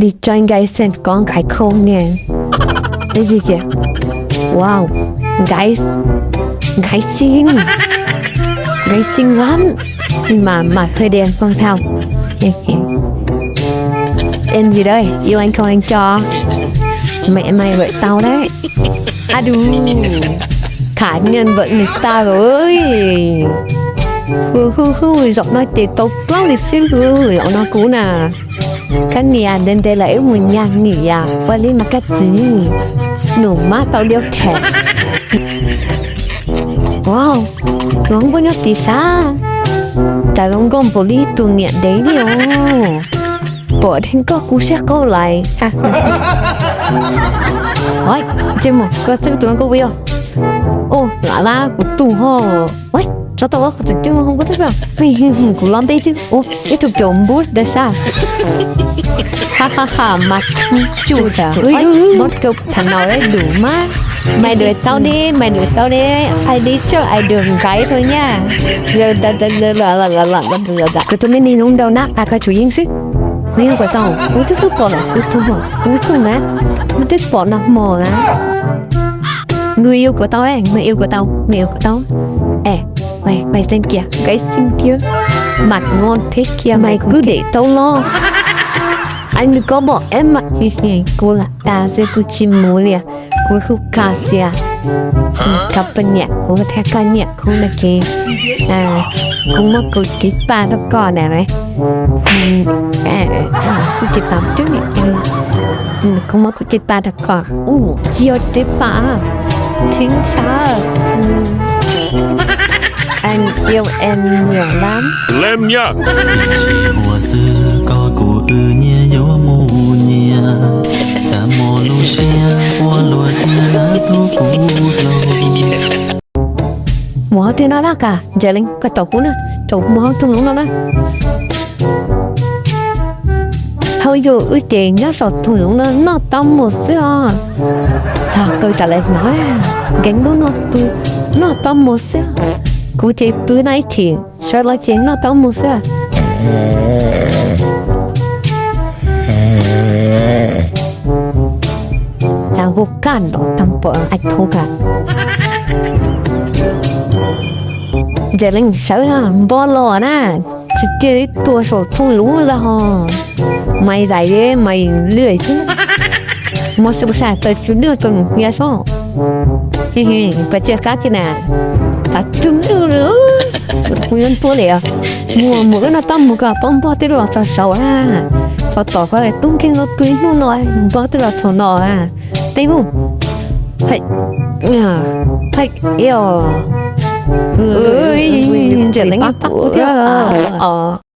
đi cho anh gái xem có gái không nè. Cái gì kìa? Wow, gái, gái xinh, gái xinh lắm. Mà mà thuê đèn không sao. Em gì đây, yêu anh không anh cho. Mẹ mày vậy tao đấy. A đù, khả nhân vậy người ta rồi. Hu hu hu, giọng nói tệ tấu pláu lịch sử, giọng nói cũ nè. Khab nias ntev ntev lawm wb mus nyas nws yam ua li mas kab txiv, nus mab tau diau them. Wow, los npuaj nyob tim sab, cas zoo nkauj npaum li tus niam dev li os. Pom dheev koj kuv siab qau lais. Ua, tsis mus, koj txib tus no koj ua yog. Ua, lam lab kuv tus ho. Ua, tso tau ua qhov tseem ceeb ho koj txib, kuv los nte xwb. Ua, ib tug caum npub ntawd sab. Ha ha ha, mas tsuj tas. Ua, mos kawg tham no lawm dum mas. Mày đuổi tao đi, mày đuổi tao đi. Ai đi trước ai được gái thôi nha. Kuv tus me neeg zoo nraug nab tas koj tsum yeej xwb. Nws yog kuv tau, kuv twb xub pom lawm, kuv tus hmos, kuv tus na, kuv twb pom nag hmo na. Nws yug kuv tau, nws yug kuv tau, nws yug kuv tau. Es, mày, mày xem kìa, gái xinh kia, mặt ngon thế kia, mày cứ để tao lo. Anh đừng có bỏ em mà. Kuv lam tas xwb kuv tsis mus li. Kuv hlub koj xwb. Koj puas nyiam kuv thiab koj nyiam kuv no ces kuv muab kuv cev paj rau koj na. Kuv cev paj, kuv muab kuv cev paj rau koj. Tsis yog cev paj, thib sab. Anh yêu em nhiều lắm. Lem nyaj. Ib sij huam xwb koj kuv wb nyias yuav mus nyias, cas hmo lub siab quaj luag thiab lawv tub kuv dlua. Mus hauv twg no laj kas, Ntses Leej, koj caum kuv na, caum mus hauv thung loob no na. Thaum yus wb ces nyob saum thung loob no noj taub mus xwb os. Txog kaw tas lawm no, nkees lub no pw, noj taub mus xwb. Kuv ces pw noj ib chim, sawv los ces noj taub mus xwb. Tag hu kaj nrov tag npaum ais thoob kas. Ntses Leej sawv npo los na, tsis cia li tuag saum thoob loob lawm ho. Maiv zais li maiv lwj xwb. Mos xwb puas saj tawm tsw lwj tau nws hnyiab sob. Pas tsiaj kab kiag na, tas tsw lwj li. Kuv yuav ntuav li os. Mus mus wb noj taub mus kom poob npog tij laug los txog saud na. Txog tom qhov tub nkeeg no pw ib hnub no, npog tij laug thaum no na. Tej mus. Hais, hais, io. Ntses Leej pab kuv thiab os.